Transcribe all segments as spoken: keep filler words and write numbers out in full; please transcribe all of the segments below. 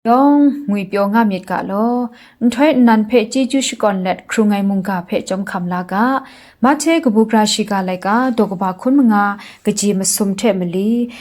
Yawng ngwipyaw nga myit ga law, nhtoi nnan hpe chyeju shakawn let hkrung ai mungga hpe chyawm hkam la ga. Mahte kabu gara shiga laika daw kaba hkun manga, kaji masum hte mali.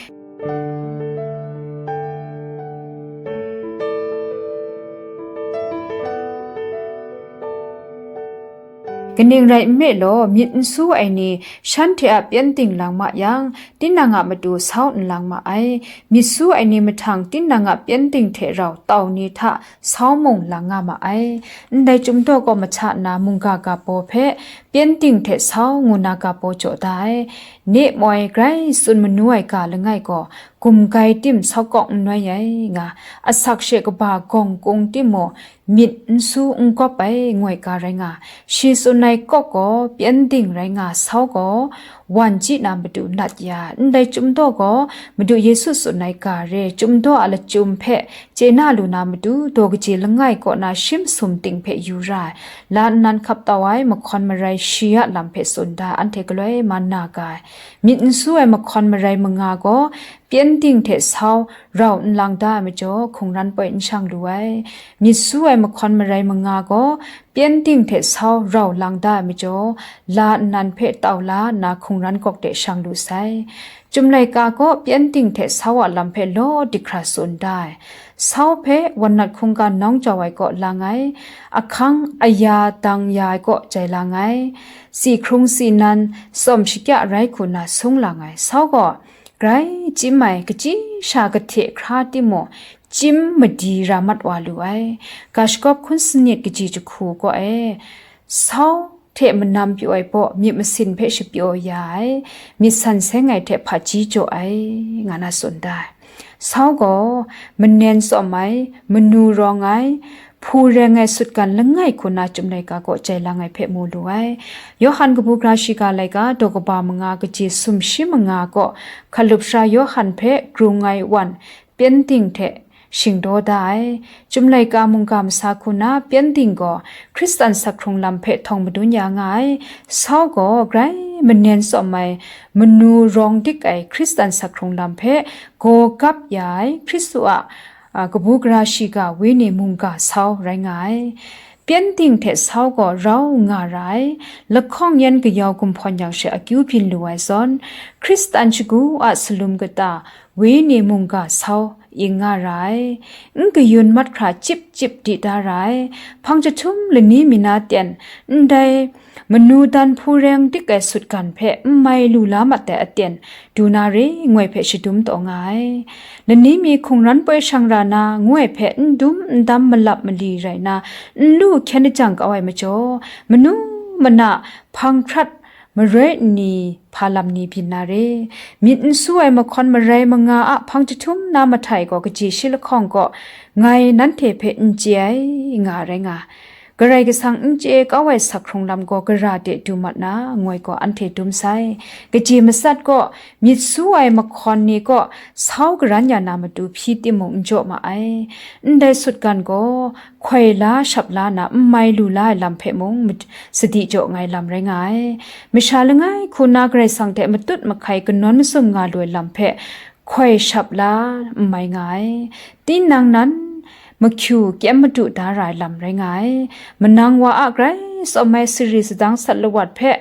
Kaning rai nme law, myit n su ai ni shanhte a pyengdin lang ma yang, tinang a matu sau n lang ma ai. Myit su ai ni mahtang tinang a pyengdin hte rau tau ni hta sau mung lang nga ma ai. Ndai chyum daw gaw mahta nna mungga ga baw hpe, pyengdin hte sau ngu na ga baw jaw da ai. Ne moi grai tsun manu ai ga langai gaw, gumgai tim sau kawng n noi ai nga, asak she kaba gawng kung timung, myit n su n gawp ai ngoi ga rai nga, shi tsun ai kawk gaw pyengdin rai nga sau gaw, wan chyi na matu nat ya, ndai chyum daw gaw, Madu Yesu tsun ai ga re, chyum daw a lachyum hpe chye na lu na matu, daw kaji langai kaw na shi masum ting hpe yu ra ai, la nnan hkap tau ai mahkawn marai shi a lam hpe tsun da, anhte galoi man na ga ai. Myit n su ai mahkawn marai manga gaw, pyengdin hte sau rau n lang da ai majaw, hkungran poi n shang lu ai. Myit su ai mahkawn marai manga gaw, pyengdin hte sau rau lang da ai majaw, la nnan hpe tau la nna hkungran gawk de shang lu sai. Chyum laika gaw pyengdin hte sau a lam hpe law dik hkra tsun da ai. Sau hpe wan nat hkungga nawng jau ai kaw lang ai, ahkang aya dang ya ai kaw jai lang ai, si hkrung si nan tsawm shakya rai hku na sung lang ai. Sau gaw grai chyim ai, kachyi sha kahte hkra timung, chyim madi ra mat wa lu ai. Ga shagawp hkun sanit kaji jahku kaw e, sau hte manam pyaw ai baw myit masin hpe shapyaw ya ai, myit san seng ai hte hpaji jaw ai, nga na tsun da ai. Sau gaw manen tsawm ai, manu rawng ai, hpu reng ai sutgan langai hku na chyum laika kaw jai lang ai hpe mu lu ai. Yawhan kabu gara shiga laika daw kaba manga kaji sumshi manga kaw hkalup sara Yawhan hpe grung ai wan pyengdin hte shingdaw da ai. Chyum laika mungga masa hku na pyengdin gaw Hkristan sak hkrung lam hpe htawng madun ya nga ai. Sau gaw grai manen tsawm ai, manu rawng dik ai Hkristan sak hkrung lam hpe gaw gap ya ai Hkristu a, a, kabu gara shiga wenyi mungga sau rai nga ai. Pyengdin hte sau gaw rau nga ra ai, lahkawng yan kayau gumhpawn yang she akyu byin lu ai zawn, Hkristan shagu a salum kata wenyi mungga sau ing nga ra ai, n kayun mat hkra chyip chyip di da ra ai, hpang jahtum lani mi na ten, ndai manu dan hpu reng dik ai sutgan hpe n mai lu la mat ai aten, du na re ngoi hpe shadum taw nga ai. Lani mi hkungran poi shang ra na ngoi hpe n dum n dam malap mali rai na, n lu hkyen lajang kau ai majaw, manu mana hpang hkrat maroi nni hpa lam ni byin na re. Myit n su ai mahkawn marai manga a hpang jahtum na mahtai gaw kaji shi lahkawng kaw ngai nanhte hpe n chye ai, nga rai nga. Karai Kasang n chye kau ai sak hkrung lam gaw gara de du mat na, ngoi gaw anhte dum sai. Kaji matsat gaw, myit su ai mahkawn ni kaw sau karan ya na matu hpyi timung n jaw ma ai. Ndai sutgan gaw, hkoi la shap la na, n mai lu la ai lam hpe mung mat-, sadi jaw ngai lam rai nga ai. Masha langai hku na Karai Kasang hte matut mahkai kanawn mazum nga lu ai lam hpe, hkoi shap la n mai nga ai. Tinang nan mahkyu kyem madu da ra ai lam rai nga ai. Manang wa a grai tsawm ai sari sadang sat lawat hpe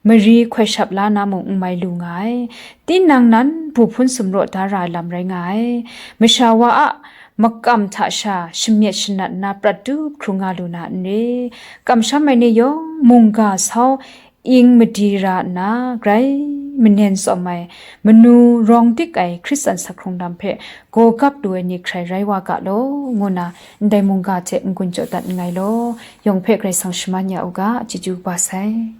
mari hkoi shap la na mung n mai lu nga ai. Tinang nan bu hpun sumraw da ra ai lam rai nga ai. Masha wa a makam hta sha shamyet shanat nna prat tup hkrung nga lu na n re? Kamsham ai ni yawng mungga sau ing madi ra nna, grai manen tsawm ai, manu rawng dik ai Hkristan sak hkrung lam hpe gaw gap lu ai ni hkrai rai wa ga law, ngu na ndai mungga hte n-gun jaw dat nngai law, yawng hpe Karai Kasang shaman ya u ga, chyeju kaba sai.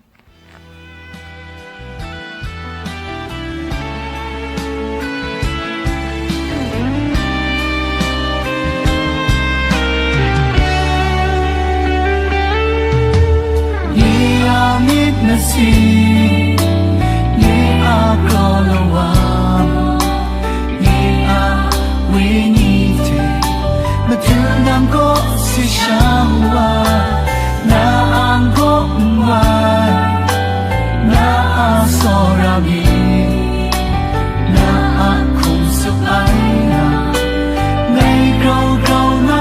Ye a myit masin, ye a kraw lawang, ye a wenyi hte, matu nam kaw si shang wa, na ang kaw n wai, na a tsawra mi, na a hkum tsup ai na, ngai grau grau na